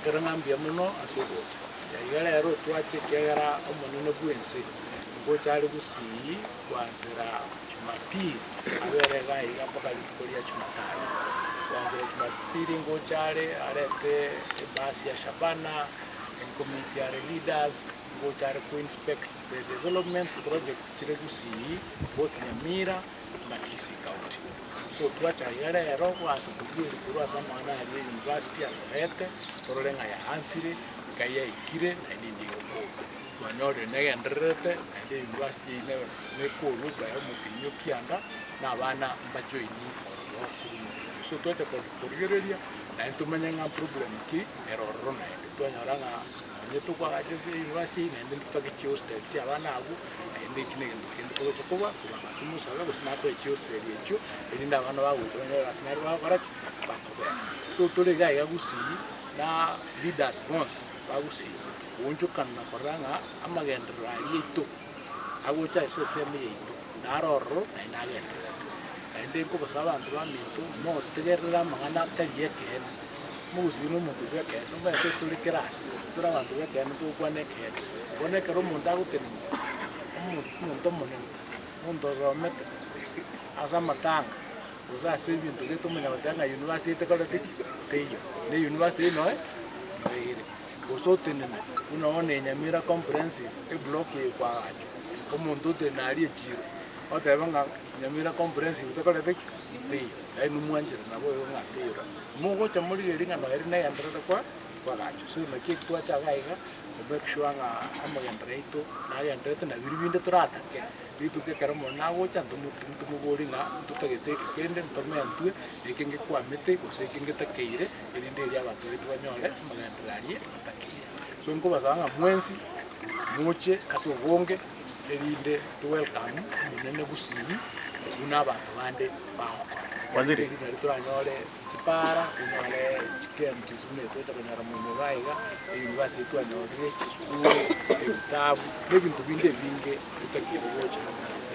Nkobaakera ng'a mbuya mono ase ogocha. Iga rero twache ekiagera Omonene bw'ense ngocha are gusii koansera Jumapili, abere iga iga mpaka rituko ria Jumatano. Koansera Jumapili ngocha are arete ebasi ya Shabana, ekomiti are leaders, ngocha are ko inspect the development projects chire gusii both Nyamira na Kisii County. So twacha iga rero goansa kobueria korwa ase amang'ana aria university atorete, torore ng'a yaansire, nkai yaikire, naende indi egokorwa. Twanyorire negendererete, naende university eyio nebe nekorwe by omotienyi o kianda, na abana mbajoini ororo korwa omotienyi oyio. So twacha korigereria, naende tomanye ng'a problem ki ere ororo naende. Twanyora ng'a nonye tokoagacha ase university eyio naende ntotake chihostel chia abana abwo, Naende eki negento kende togocha koba, kobanga tomosabe gose natoe chihosteli echio, erinde abana bagocha banyore ase naro bagokora ki? Bakobera. So tore iga iga gusii, na leaders bonsi ba gusii, goonchokana na korora ng'a amagenderero aria aito, agocha ase ensemo yaito, naro ororo naende agendererete. Naende nkobasaba abanto baminto, motegerere amang'ana atari ekeene, mogusii na omonto bwa ekeene, omanyete tore kera ase, tore abanto ba ekeene togokwana ekeene. Bono ekero omonto agotenena, omo omonto omonene, omonto osomete ase amatanga, gose ase ebinto gete omanya goteba ng'a university etekoreti ki? Teiyo. Na university eyio noe noe ere. Gose otenene buna bono Nyamira comprehensive, eblock eye ekoagachwa, omonto otenene aria echiro, otebe ng'a Nyamira comprehensive tekoreti ki? Teiyo. Yaani nomwanchera nabo oyo ng'a teiyo. Mogocha morigereria ng'a noeri negenderere kwa kwagachwa. So naki eki twacha iga iga, to make sure ng'a amagenderero aito nagendererete na biria binde toratake, rituko ekero omonene agocha ntomoborie ng'a ntotagete eke kende ntomentwe, eke ngekwamete gose eke ngetakeire, erinde erio abanto baito banyore amagenderero aria batakeire. So nkobasaba ng'a mwensi, moche ase obonge erinde to welcome omonene gusii buna abanto bande bagokora. Waziri. Erinde nario toranyore chipara, tonyore chikemts buna etogocha konyora moino iga iga, eyunivasiti twanyorire, chisukuru, ebitabu, na ebinto binde ebinge bitakeire gocha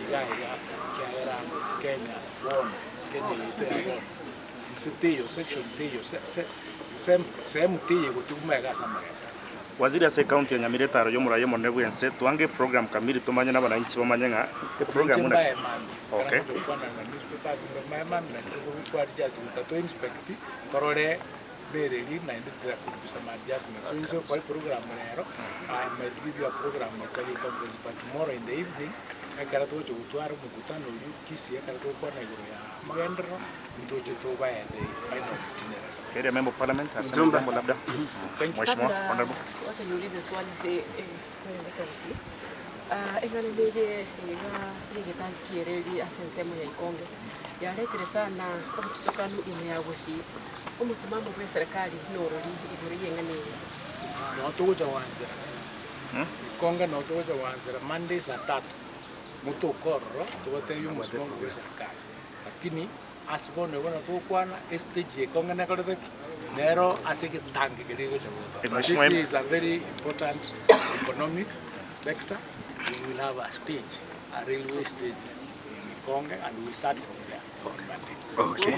iga iga ekiagera Kenya bono, Kenya yaito ya bono, nse teiyo, section teiyo, se se sem sehemu teiyo egotigwa magega ase amagena. Waziri ase ecounty ya Nyamira etaro y'omorai omonene bw'ense, twange eprogram kamiri tomanye na abananchi bamanye ng'a eprogram Inche buna ki. mbae mambia, ekero Okay. ngocha gokwana na newspapers mbae mambia naende tokobua adjust goika to inspect torore bereri naende there could be some adjustments. So inse gokora eprogram rero, I might give you a program etari comprehensive but tomorrow in the evening, ekero togocha gotwara omokutano oyio Kisii ekero togokwana igoro ya amagenderero, ntoche tobae the final itinerary. Area Member of Parliament aseme Mjumbe. jambo labda. Thank you. Mheshimiwa Kabla Honorable. wacha niulize swali se eh, kwendeka gusii. Ah, eng'ana nere iga yegetangi kiereri ase ensemo ya Ikonge yaretire sana obotutokanu ime ya Gusii. Omosimamo bwe serikali norori igoro y'eng'ana eye. Noo togocha goanchera Ikonge noo togocha goanchera Monday saa tatu motoke ororo tobatebie omosimamo bwe serikali lakini Ase bono igo togokwana estage eke onge nekorete ki? Nero ase egetangi keria kegocha goeta. This is a very important economic sector, we will have a stage, a railway stage in Ikonge and we will start from there on Monday. Okay.